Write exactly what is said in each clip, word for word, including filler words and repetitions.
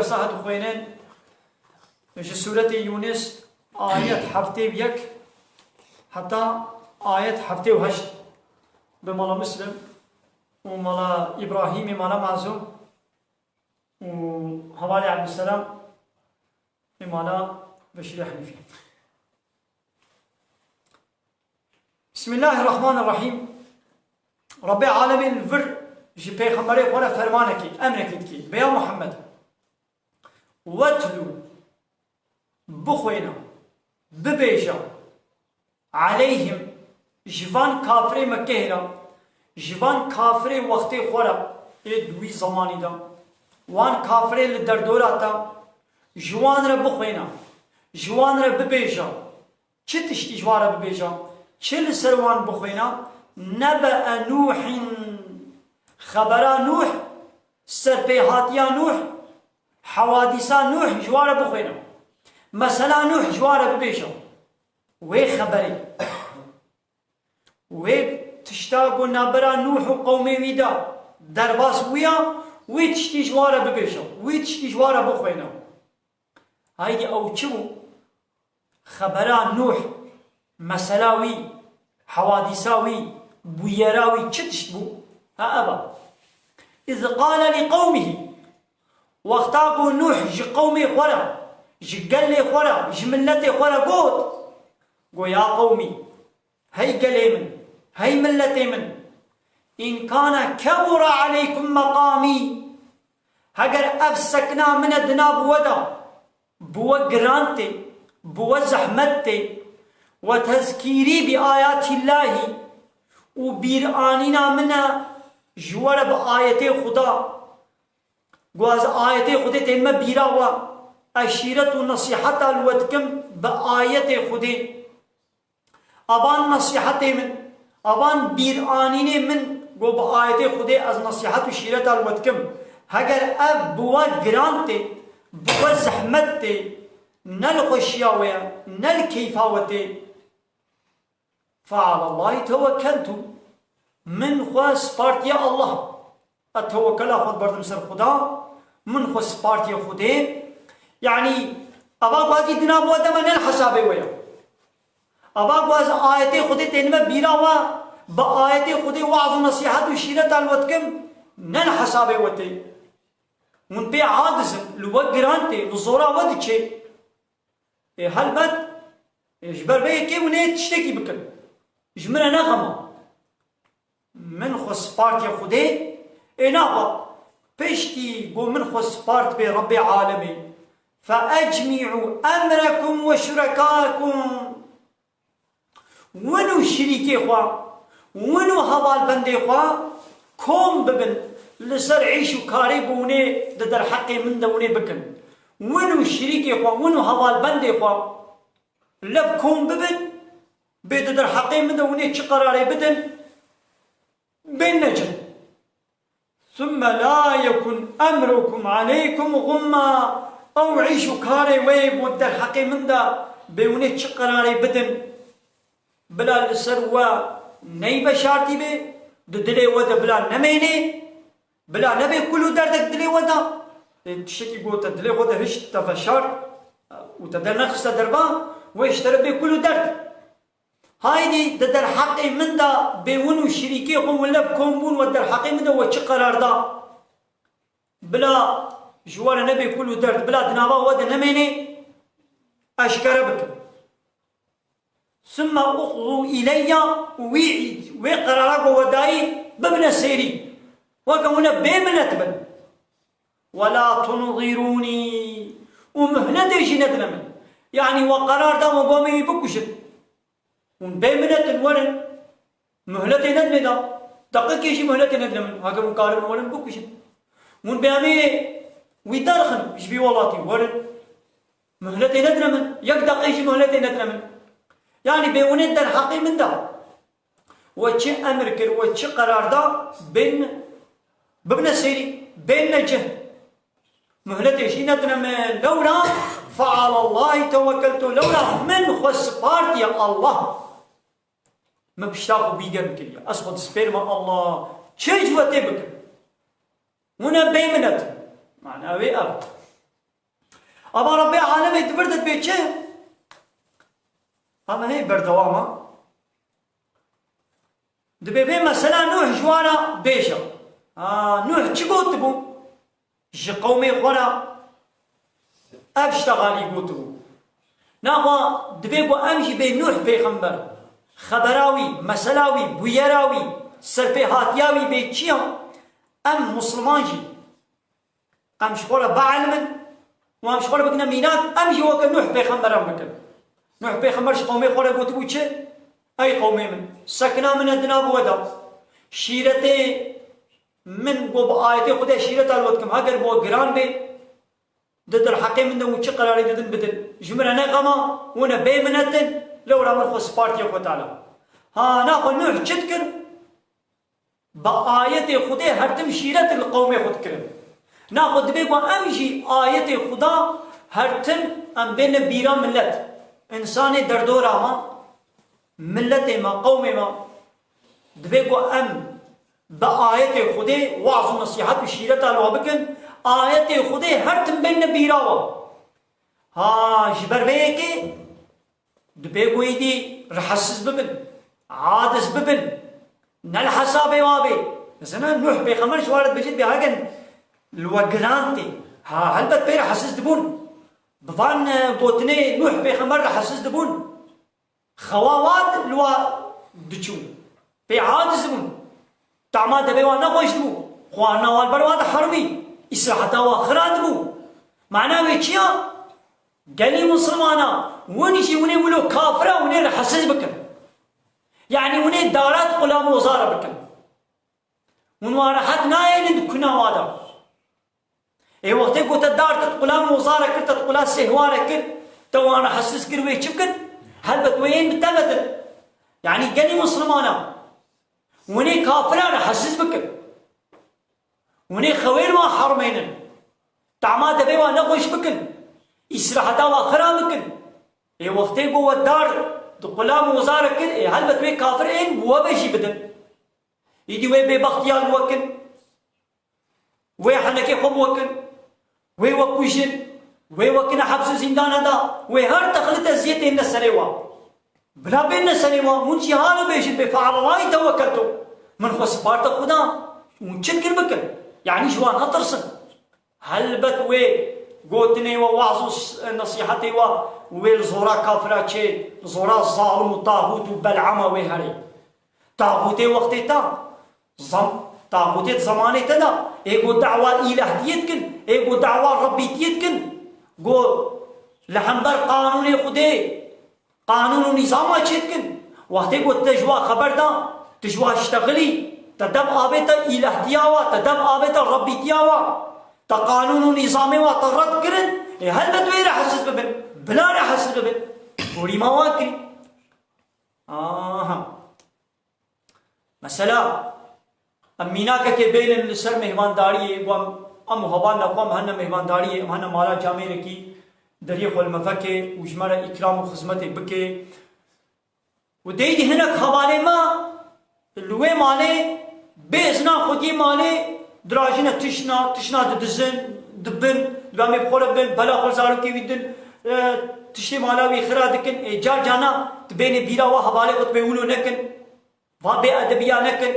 Sahet xwênin ji Sûretê Yûnis, ayet heftê û yek heta ayet heftê û heşt. Bi mala Muslim û mala Îbrahîmê, mala Mazûm û hevalê Ebdulselam ê mala Beşîrê Henîfî. Bismillahirrahmanirrahîm. Rebbê alemên li vir ji pêxemberê xwe re fermanekî, emrekî dikî. Be ya Muhammed, wetlû, bixwêne, bibêje, aleyhim, ji van kafirê Mekkehê re, ji van kafirê wextê xwe re, ê di wî zemanî de, wan kafirê li derdora te, ji wan re bixwêne, ji wan re bibêje, çi tiştî ji wan re bibêje, çi li ser wan bixwêne, nebe'e Nûhîn, xebera Nûh, serpêhatiya Nûh, hewadîsa Nûh ji wan re bixwêne. Mesela Nûh ji wan re bibêje. Wê xeberê. Wê tişta ku navbera Nûh û qewmê wî de derbas bûya, wî tiştî ji wan re bibêje. Wî tiştî ji wan re bixwêne. Haydî ew çi bû? Xebera Nûh, mesela wî, hewadîsa wî, bûyera wî çi tişt bû? Ha, ev e. Îz qale li qewmihî. Wexta ku Nûh ji qewmê xwe re, ji gelê xwe re, ji miletê xwe re got, go ya qewmî, hey gelê min, hey miletê min, in kane kebura aleykum meqamî, heger ev sekna min e di nav we de, bi we giran tê, bi we zehmet tê, we tezkîrî bi ayatîllahî û bîranîna min e ji we re bi ayetê Xuda, ku ez ayetê Xwedê tên me bîra we, ez şîret û nesîheta li we dikim bi ayetê Xwedê. Avan nesîhetê min, avan bîranînê min, ku bi ayetê Xwedê ez nesîhet û şîreta li we dikim. Heger ev bi we giran tê, bi we zehmet tê, ne li xweşiya we ye, ne li keyfa we tê. Fe alallahî tewekkeltu. Min xwe spartiye Allah. Ez tewekela xwe diberdim ser Xuda, min xwe spartiye Xwedê. Yanî, eva ku ez îdina bi we deme ne li hesabê we ye. Eva ku ez ayetê Xwedê tênime bîra we, bi ayetê Xwedê waz û nesîhet û şîreta li we dikim, ne li hesabê we tê. Hûn pê aciz in, li we giran tê, li zora we diçê. Ê, helbet, ê, ji ber vê yekê hûn ê tiştekî bikin. Ji min re ne xem e. Min xwe spartiye Xwedê, ê naxwe, piştî ku min xwe spart bê Rebbê alemê, fe ecmî'û emrekum ve şurekakum. Win û şirîkê xwe, win û hevalbendê xwe kom bibin, li ser îş û karê bi hûnê di derheqê min de hûnê bikin. Win û şirîkê xwe, win û hevalbendê xwe lev kom bibin, bê di derheqê min de hûnê çi qerarê bidin, bên necin. Sümme la yekun emrukum aleykum gumma. Ew îş û karê wê bo derheqê min de bê hûnê çi qerarê bidin, bila li ser we neybe şartî bê, di dilê we de bila nemênê, bila nebê kul û derdek dilê we de. Ê, tiştekî ku te dilê xwe de hişt te veşart û te dernexiste derva, wê ji te re bê kul û derd. Haydî di derheqê min de bê win û şirîkê xwe win lev kom bûn we derheqê min de we çi qerar da? Bila ji we re nebê kul û derd, bila di nava we de nemênê, eşkere bikin. Sümme uxzu ileyya, wî, wê qerara ku we dayî bibine sêrî. Weke hûn e bê minet bin. Ve la tunzirûnî. Û muhletê jî nedine min. Yanî we qerar da we gomê wî bikujin. Hûn bê minet in werin. Muhletê nedine da. Deqikê jî muhletê nedine min. Heke hûn karibin werin bikujin. Hûn bê em ê wî derxin ji vî welatî werin. Muhletê nedine min. Yek deqê jî muhletê nedine min. Yanî bê hûnê derheqê min da. We çi emir kir, we çi qerar da, bên, bibine sêrî, bên ne cih. Muhletê jî nedine me, lewla fe alallahî tewekkeltu, lewla min xwe spartiye Allah. Min pişta xwe bîgerm kiriye. Ez xwe dispêrime Allah. Çi ji we tê bikim? Hûn e bê minet in. Mana wê ev. Ama Rabbê alemê di vir de dibê çi? Em hê berdewam e. Dibê vê mesela Nuh ji wan re bêje. Ha, Nuh çi gotibû? Ji qewmê xwe re ev ştegalî gotibû. Naxwe dibê ku em jî bê Nuh pêxember, xebera wî, mesela wî, bûyera wî, serpêhatiya wî bê çi ya? Em Musliman jî, em ji xwe re bielimin û em ji xwe re bikine mînak, em jî weke Nuh pêxemberan bikin. Nuh pêxember ji qewmê xwe re gotibû çi? Ey qewmê min, sekina min e di nav we de. Şîretê min ku bi ayetê Xwedê şîreta li we dikim, heger bi we giran bê, di derheqê min de hûn çi qerarê didin bidin. Ji min re ne xema, hûn e bê minet in, lewra min xwe spartiye Xwe Teala. Ha, naxwe Nuh çi dikir? Bi ayetê Xwedê her tim şîret li qewmê xwe dikirin. Naxwe dibê ku em jî ayetê Xuda her tim em bêne bîra milet. Însanê derdora me, miletê me, qewmê me, dibê ku em bi ayetê Xwedê waz û nesîhet û şîreta li we bikin, ayetê Xwedê her tim bêne bîra we. Ha, ji ber vê yekê dibê ku êdî rehesiz bibin, aciz bibin, ne li hesabê wa bê. Mesela Nuh pêxember ji wan re dibêje, dibê heger li we giran tê. Ha, helbet pê rehesiz dibûn. Bi van, e, gotinê Nuh pêxember rehesiz dibûn. Xewa wan li wa diçû. Pê aciz bûn. Tama devê wan nexweş dibû. Xwarina wan ber wan diherimî. Îsraheta wan xira dibû. Mana wê çi ya? Gelî misilmana, hûn jî hûnê wilo kafira hûnê rehesiz bikin. Yanî hûnê darat qulam ozara bikin. Hûn wan rehet nayênin di kuna wa de. Ê wextê ku te dar te di qulam ozar e kir, te di qula sêhwar e kir, te wan rehesiz kir, wê çi bikin? Helbet wê yên bi te vedin. Yanî gelî misilmana, hûnê kafira rehesiz bikin. Hûnê xewên wan hermênin. Tama devê wan nexweş bikin. Îsraheta wan xira bikin. Ê wextê ku we dar di qulam ozar e kir, ê helbet wê kafir ên bi we ve jî bidin. Îdî wê bêbextiya li we kin. Wê henekê xwe bi we kin. Wê we kujin. Wê we kine heps û zîndana da. Wê her texlit eziyetê ne serê we. Bila bêne serê we. Hûn jî halo bêjin, bê fe'alallahî tewekkeltu. Min xwe sparte Xuda. Hûn çi dikir bikin. Yanî ji wan netirsin. Helbet wê gotinê we, waz û s-, nesîhetê we, wê li zora kafira çê, li zora zalim û taxût û bel'ama wê herê. Taxûtê wextê te, zam-, taxûtê di zemanê te de, ê ku da'wa îlahtiyê dikin, ê ku da'wa rebbîtiyê dikin, ku li hember qanûnê Xwedê, qanûn û nîzama çê dikin. Wextê ku te ji wa xeber da, tu ji wa ştexilî, te dev avête îlahtiya wa, te dev avête rebbîtiya wa, te qanûn û nîzamê wa te red kirin, ê helbet wê rehesiz bibin. Bila rehesiz bibin. Gorîma wan kirî. Aha. Mesela, em mînakekê bênin li ser mêhvandariyê, ku em, em û hevalna xwe em hene mêhvandariyê, em hene mala camêrekî, deriyê xwe li me veke û ji me re îkram û xizmetê bike. Û deyî hinek hevalê me li wê malê bê zinan xwediyê malê dirajine tişna, tişna didizin, dibin, dibê em ê bi xwe re bin, bela xwe zarokê wî din, e, tiştê mala wî xira dikin. Ê car carna dibênê bîra wa hevalê xwe dibê wilo nekin. Va bêedebiya nekin,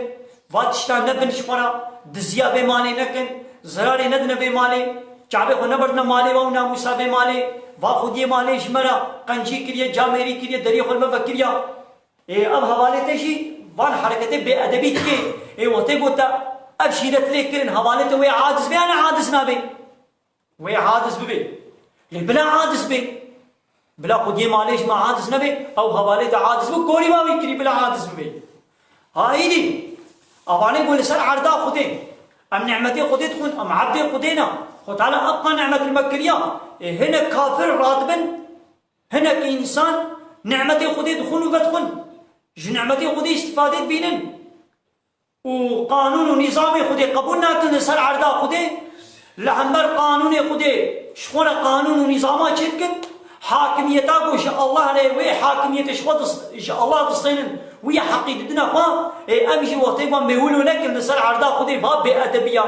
va tişta nebin ji xwe re, diziya vê malê nekin, zerarê nedine vê malê, çavê xwe neberdine malê we û namûsa vê malê, va xwediyê malê ji me re qencî kiriye, camêrî kiriye, deriyê xwe li me vekiriya. Ê, ev hevalê te jî van hereketê bêedebî dike. Ê, wextê ku te ev şîret lê kirin, hevalê te wê aciz bê ya ne aciz nabe? Wê aciz bibe. Lê bila aciz be. Bila xwediyê malê ji me aciz nebe, ew hevalê te aciz bi, korî ma wî kirî bila aciz bibe. Ha îdî, evanê ku li ser erda Xwedê, em nimetê Xwedê dixwin, em ebdê Xwedê ne. Xwe Teala ev qan nimet li me kiriya. Ê hinek kafir radibin, hinek însan nimetê Xwedê dixwin û vedixwin. Ji nimetê Xwedê îstîfadê dibînin. û qanûn û nîzamê Xwedê qebûl nakin li ser erda Xwedê, li hember qanûnê Xwedê ji xwe re qanûn û nîzama çêdikin, hakimiyeta ku ji Allah re wê hakimiyetê ji xwe dis-, ji Allah distênin, wî heqî didine xwe, ê em jî wextê ku em bêwilo nekin li ser erda Xwedê va bêedebiya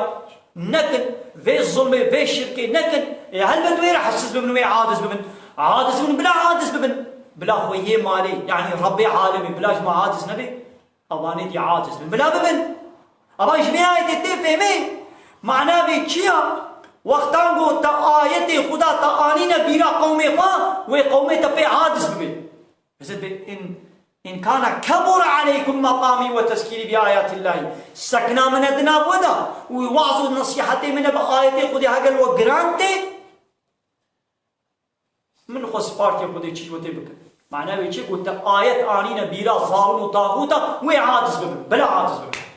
nekin, vê zulmê, vê şirkê nekin. Ê, helbet wê re hesiz bibin, wê aciz bibin. Aciz bibin, bila aciz bibin. Bila xwe yê malê, yanî Rebbê alemê, bila ji me aciz nebe. Evanê dî aciz bin. Bila bibin. Ama ji vê ayetê tê fêmê. Mana vê çi ya? Wextan ku te ayetê Xuda te anîne bîra qewmê xwe, wê qewmê te pê aciz bibe. Mesela be in, in kana kebura aleykum maqamî ve tezkîrî bi ayatillahî. Sekna min e di nav we de û waz û nesîhetê min e bi ayetê Xwedê hegel we giran tê. Min xwe spartê Xwedê çi ji we tê bikin. Mana wê çi ku te ayet anîne bîra zalûm û taxûta, wê aciz bibin. Bila aciz bibin.